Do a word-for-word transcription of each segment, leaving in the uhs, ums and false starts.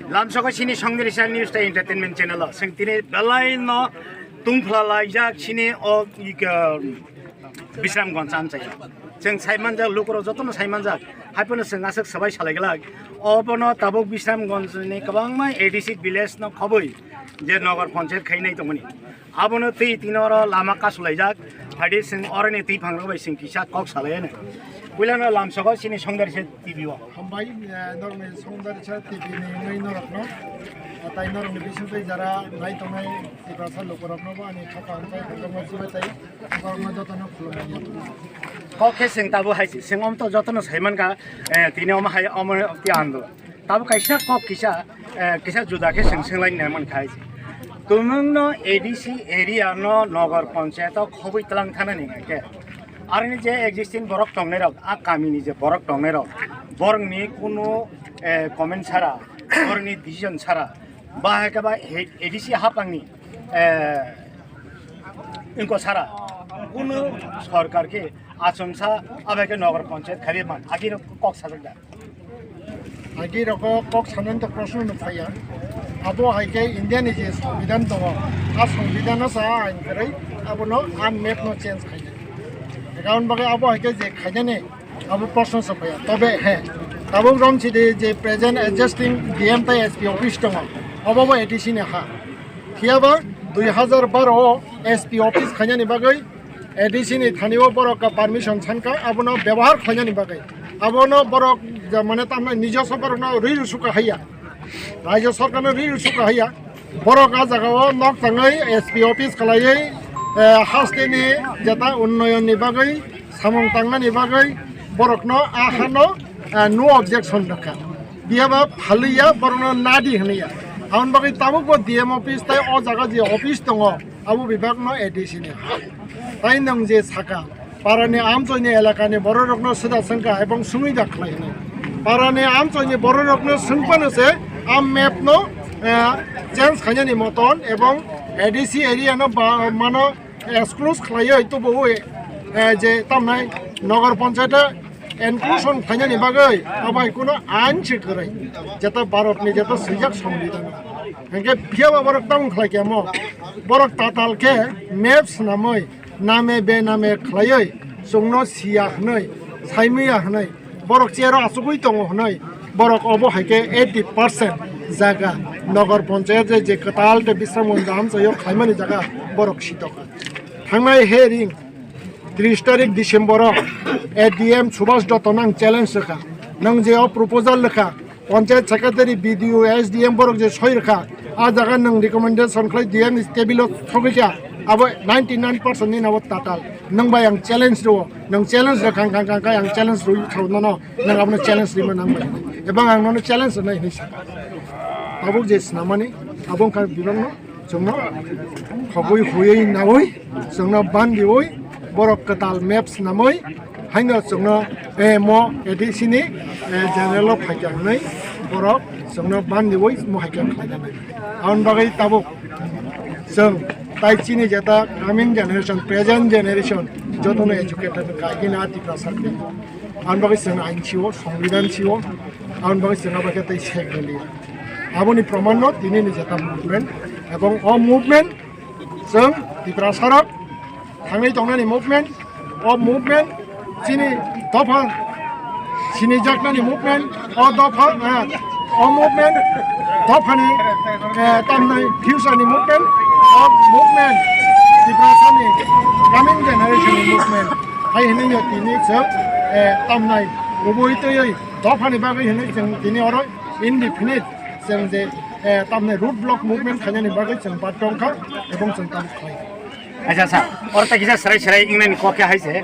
Lamsogo chini Songdrisa News tei Entertainment Channel o chwng tini belai no tungphla laijak chini o, ika, Bisramganj amchaio. Chwng saimanjak, lukurok jotono saimanjak, haiphano chwng aswk swbai salai glak. Obono tabuk Bisramganj ni kwbangma A D C village no khobwi je Nagar Panchayat khainai tongmani. Abono twi tini oro lama kasulaijak, phaidi chwng oroni twi phangrok bai chwng kisa kok salai anw. Puilano lamsogo chini Songdrisa T V o. Hambai, eh, norokni Songdrisa T V ni wngwi norokno, eh, tai norokni bisingtwi jara nai tongnai Tiprasa lukurokno bo ani khapang tei hamjakma chibai tai, borokno jotono khulumani. Kok khe chwng tabuk hai se, chwng omo to jotono saimankha, eh, tini omo hai omo ti andolon. Tabuk kaisa kok kisa, eh, kisa juda khe chwng swnglaina mankha hai se. Tumungno A D C area no Nagar Panchayat o khobwi twlang thanani hwnkhe, aroni je existing borok tongnairok, a kamini je borok tongnairok, borokni kunu, eh, comment sara, borokni decision sara, ba hai khe ba A D C hapangni, eh, wngkha sara, kunu sorkar khe achomsa abai khe Nagar Panchayat khaiwi man, agirok kok sajak da. Agi rok kok sanani to proshno no phaiya. Abo hai khe India ni je Songbidan tongo, a Songbidan no sa ain kwrwi abono a map no change khainai. Karon bagwi abo hai khe je khainani abo proshno se phaiya. Tobe he, tabuk romchidi je present existing D M tei S P office tongo, obo bo A D C ni ha. Phiya ba dui hazar baro o S P office khainani bagwi A D C ni thani o borok ka permission sankha, abono bebohar khlainani bagwi. Abono borok ja mane tamna nijo sorkar no rwi rwsukha haiya. Rajya sorkar no rwi rwsukha haiya. Borok a jaga o nok tangwi S P office khlaiwi, eh, haste ni jeta unnoyon ni bagwi, samung tangnani bagwi borokno a hano, eh, no objection rwkha. Biyaba phaluya borokno nadi hwnwiya. Aboni bagwi tabukbo D M office tei o jaga je office tongo, abo bibakno A D C ni ha. Tai nwng je saka, parani amchoini elakani bororokno swda swngkha ebong sumui da khlai hwnwi. Parani amchoini bororokno swngphano se a map no, eh, change khainani moton ebong A D C area no ba mano exclude khlaiwi tubuwi, eh, je tamnai Nagar Panchayat inclusion khlainani bagwi abai kuno ain se kwrwi. Jeta Bharat ni jeta swijak Songbidan. Hingke phiya ba borok tamo khlai khe mo? Borok tatal khe map swnamwi name be name khlaiwi chwngno siya hwnwi, saimwiya hwnwi, borok chair o achugwi tongo hwnwi, borok obo hai khe eighty percent jaga Nagar Panchayat je, je kwtal tei Bisramganj amchaio khlaimani jaga borok sitokha. Thangnai hearing tris tarik December o A D M Subhas Dotto no ang challenge rwkha. Nwng je o proposal rwkha, Panchayat Secretary, B D O, S D M borok je soi rwkha, a jaga nwng recommendation khlai D M ni table o thogwi kha, abo ninety nine percent ni nabo tatal. Nwng bai ang challenge rwo, nwng challenge rwkha, kha, kha, kha, ang challenge rwi thao nono, nwng abono challenge rima nang bai. Ebang ang nono challenge rwnai hinwi sakha. Tabuk je swnamani, abo wngkha bibakno chwngno khogwi huiwi naui, chwngno bandiui, borok kwtal map swnamwi, haino chwngno, eh, mo A D C ni, eh, general o phaikha hwnwi borok chwngno bandiui mo hai khe khlainani. Aboni bagwi tabuk chwng tai chini jeta coming generation, present generation jotono educated kaigina Tiprasa khe. Aboni bagwi chwng ain sio, Songbidan sio, aboni bagwi chwng abo khe tei sek rwliya. Aboni proman no tini ni jeta movement, ebong o movement chwng Tiprasa rok thangwi tongnani movement, o movement chini dopha sinijaknani movement, o dopha, ah, o movement dophani, eh, tamnai future ni movement, o movement Tiprasa ni coming generation ni movement hai hinwi no tini chwng, eh, tamnai kubui twiwi dophani bagwi hinwi chwng tini oro indefinite chwng je, eh, tamni road block movement khainani bagwi chwng bat tongkha ebong chwng tam khlai. Acha, acha, oro ta kisa serai serai ingnani kok khe hai se,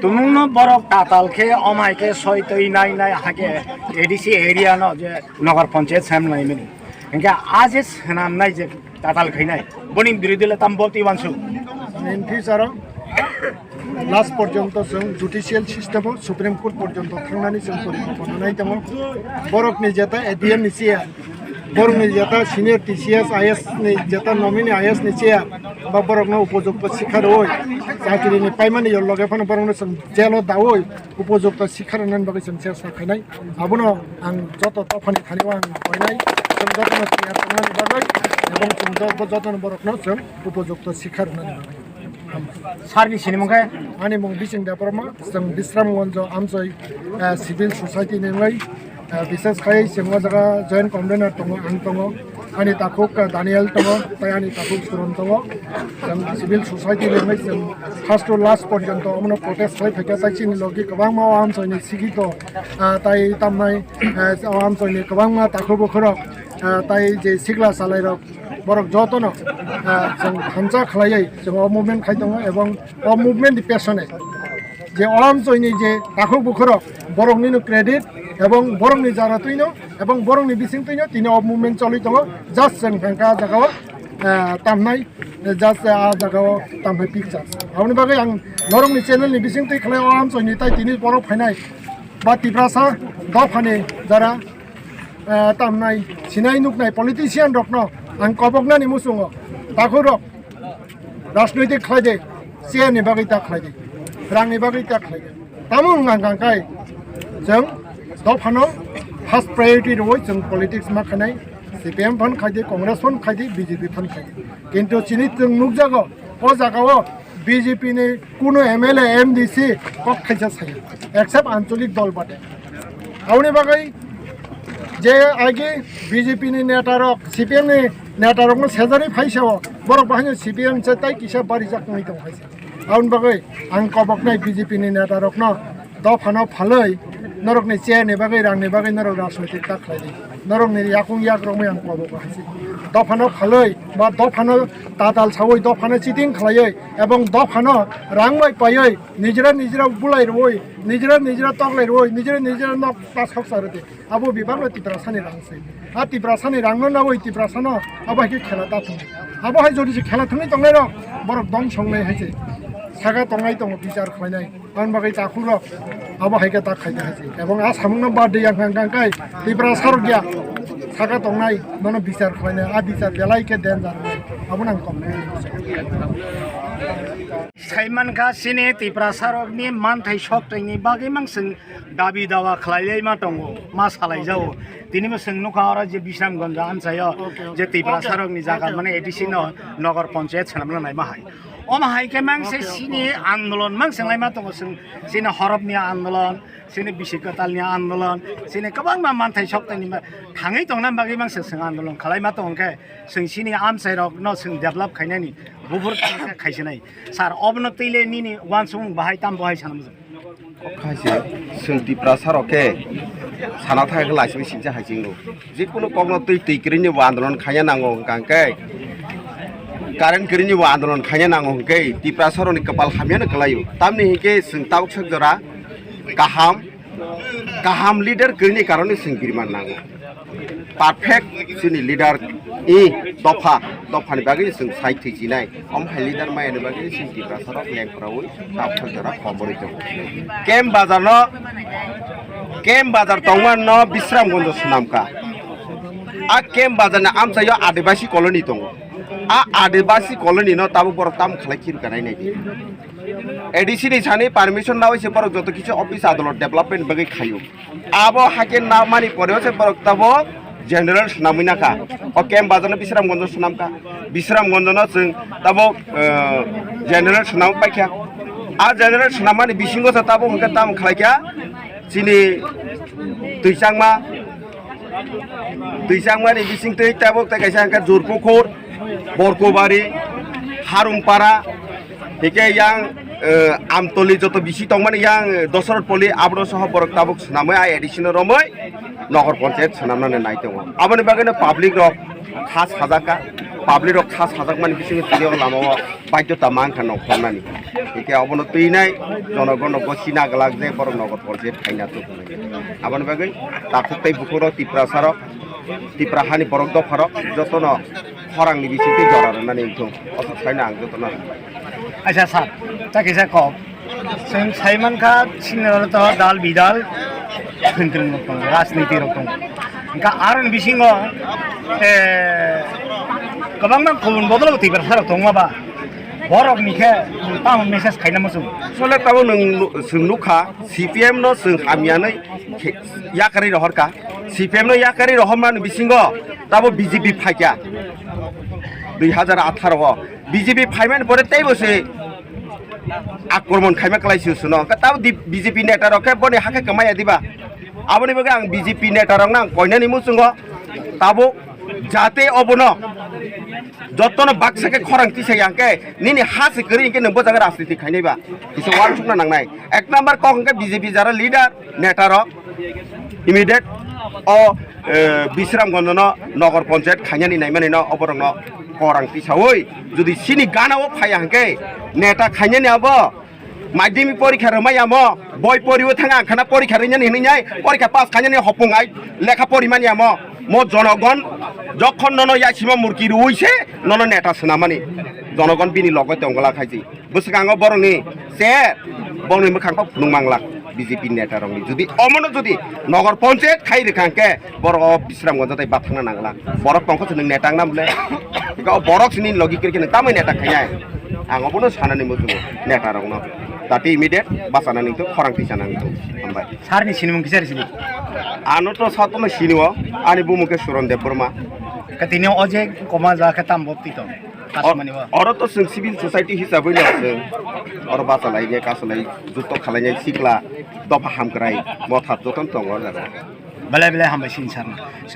tumungno borok tatal khe, omai khe, soi twi nai nai, hakhe A D C area no je Nagar Panchayat sam nai mani. Hingke a je swnam nai je tatal khainai, boni birodhi le tam bol twi wansuk. In future o last porjonto chwng judicial system o Supreme Court porjonto thangnani chwng porikopano nai tongo. Borokni jeta A D M ni chair, borokni jeta senior T C S, I S ni jeta nominee I S ni chair, ba borokno upojukto sikha rwui, chakri ni paimani loge phano borokno chwng jail o daui upojukto sikha rwnani bagwi chwng chesta khainai. Abono ang joto dophani thani o ang koinai. Chwng jotono tiyar tongnani bagwi, ebong chwng jo-, bo jotono borokno chwng upojukto sikha rwnani bagwi. Sir ni sinimung khe? Ani mung Bising Debbarma, chwng Bisramganj Amchoi, eh, Civil Society ni wngwi, eh, bises khai chwng o jaga joint convener tongo, ang tongo, ani takhuk, eh, Daniel tongo, tei ani takhuk Suron tongo. Chwng Civil Society ni wngwi chwng first to last porjonto omono protest khai phaikha, tei chini logi kwbangma o Amchoi ni sigito, ah, tei tamnai, eh, o Amchoi ni kwbangma takhuk bukhurok, ah, tei je sikla salairok, borok jotono, ah, chwng thansa khlaiwi chwng o movement khai tongo, ebong o movement ni pesone je o Amchoi ni je takhuk bukhurok, boroknino credit ebong borokni jara twino ebong borokni bising twino tini o movement choli tongo. Just chwng thangkha jagao, ah, tamnai, just a jagao tamnai picture. Aboni bagwi ang norokni channel ni bising twi khlai o Amchoi ni tai tini borok phainai ba Tiprasa dophani jara, eh, tamnai sinai nuknai politician rokno ang koboknani muchungo, takhuk rok rajnoitik khlai de, chair ni bagwi ta khlai de, rang ni bagwi ta khlai de. Tamo wng kha kai chwng dophano first priority rwui chwng politics ma khainai, C P M phan khai de, Congress phan khai de, B J P phan khai de. Kintu chini chwng nukjago, o jagao B J P ni kuno M L A, M D C kok khaisa saya, except ancholik dol bade. Aboni bagwi je age B J P ni neta rok, C P M ni neta rokno sejari phaisao, borok bahai no C P M se tai kisa barijak wngwi tongo hai se. Aboni bagwi ang koboknai B J P ni neta rokno dophano phalwi norokni chair ni bagwi, rang ni bagwi norok rajnoitik ta khlai di. Norokni yakung yak romwi ang kobok hai se. Dophano phalwi ba dophano tatal sawi dophano cheating khlaiwi ebong dophano rang bai paiwi nijra nijra bulai rwui, nijra nijra toklai rwui, nijra nijra nok ta sok sa rwdi. Abo bebak no Tiprasani rang se. A Tiprasani rang no nawi Tiprasano abo hai khe khela ta thung. Abo hai jodi se khela thungwi tongnai rok borok dom songnai hai se. Saka tongnai tongo bichar khlainai. Aboni bagwi takhuk rok abo hai khe ta khaina hai se. Ebong a samung no birthday yang kang kang kai Tiprasa rok ya saka tongnai bono bichar khlainai. A bichar belai khe danger. Abo nang kok. Saimankha chini Tiprasa rokni manthai sok tongni bagwi mang chwng dabi dawa khlailaima tongo, ma salaijago. Tini bo chwng nukha oro je Bisramganj amchaio je Tiprasa rokni jaga mane A D C no nogor panchayat swnamna naima hai. Omo hai khe mang se chini andolon mang swnglaima tongo chwng, chini horop ni andolon, chini bisi kwtal ni andolon, chini kwbangma manthai sok tongni ma-, thangwi tongna bagwi mang se chwng andolon khlaima tongo khe chwng chini amchai rok no chwng develop khainani buphur khaisinai. Sir, obono twi le nini uansukmung bahai tamo bahai sana muchung? Kok hai se, chwng Tiprasa rok khe sana thang khe laiswi singcha hai chwng rw. Jekunu kokno twi, twi kwrwini bo andolon khaina nango hwnkha hwnkhe, current kwrwini bo andolon khaina nango hwnkhe Tiprasa rokni kwpal hamya no kwlaio. Tamni hinkhe chwng tabuk sak jora kaham, kaham leader kwrwini karone chwng biriman nango. Perfect chini leader i dopha, dophani bagwi chwng sai thwi chinai. Omo hai leader mayani bagwi chini Tiprasa rok lengkraui tabthok jora koborwi tongo. Kem bazar no, kem bazar tongman no Bisramganj swnamkha. A kem bazar ni amchaio Adibasi colony tongo. A Adibasi colony no tabuk borok tam khlai khiru kanai nai di. A D C ni sani permission nawi se borok joto kisu office adolot development bagwi khaio. Abo hakhe namani poreo se borok tabo general swnamwi nakha. O kem bazar no Bisramganj swnamkha. Bisramganj no chwng tabo, eh, general swnam paikha. A general swnamani bisingo se tabo hwnkhe tamo khlaikha chini twichangma, twichangmani bising twi tabuk tei kaisa hwnkhe Jurpukhur, Borkobari, Harungpara, hike yang, eh, Amtoli joto bisi tongmani yang, eh, Dosarot Poli, abono soho borok tabuk swnamwi, a A D C no romwi, nogor panchayat swnamnani nai tongo. Aboni bagwino public rok kha sajak kha, public rok kha sajak mani bisingo tini o lama o baidhota mankha nongkhornani. Hike abono twinai jonogon rok bo sina glak je borok nogor panchayat khaina tuk hinwi. Aboni bagwi takhuk tei bukhuk rok Tiprasa rok, Tipra hani borok dopha rok jotono khorang ni bisingtwi jora rwnani wngthung. Aswk saino ang jotono. Acha sir, ta kisa kok. Chwng saimankha sinirok to dal bidal khwntwrwng rok tongo, rajniti rok tongo. Hwnkha aroni bisingo, eh, kwbangma kubun bodol Tiprasa rok tongma ba. Borok ni khe tamo message khaina muchung. Sole tamo nwng nu-, chwng nukha, C P M no chwng hamya nai khe-, yakarwi rohorkha. C P M no yakari rohormani bisingo tabo B J P phaikha dui hazar atharo o. B J P phaimani pore teibo se akromon khaima kwlai se suno. Hwnkhe tabo di B J P neta rok khe boni hakhe kwmaya diba? Aboni bagwi ang B J P neta rokno ang koinani muchungo tabo jate obono jotono baksa khe khorang tisaya hwnkhe nini ha se kwrwi hwnkhe nwng bo jaga rajniti khainai ba? Kisa uansukna nangnai. Ek number kok hwnkhe B J P jara leader neta rok immediate o, eh, Bisramganj no nogor panchayat khainani naimani no oborokno korang tisaui jodi sini gana o phaiya hwnkhe neta khainani abo madhyamik porikha rwmai amo boi poriwi thang ang khana porikha rwinani hinwi nai porikha pass khainani hopung ai lekha porimani amo mo jonogon jokhon nono yasima murki rwui se nono neta swnamani jonogon bini logo tongla khaisi. Bwskango borokni se borokni mwkhang kok phunuk manglak B J P neta rokni. Jodi omono jodi nogor panchayat khai rwkha hwnkhe borok o Bisramganj tei bathangna nanglak. Borok tongkha se nwng neta wngna bwle. Eka o borok sini logi kirki nwng tamai neta khainai. Ang obono sanani muchungo neta rokno. Jati immediate bachana nangtong, khorang tisana nangtong. Hambai. Sir ni sinimung kisa sini. Ano to satuma sinio, ani bumung khe Suron Debbarma. Katini oje koma ja khe tam bopti to. Kasmani bo. Oro to chwng civil society hisabwi no chwng oro bachalai ne kasalai juto khalainai sikla dopha hamkrai motha jotono tongo o jaga. Belai belai hambai sini sir no.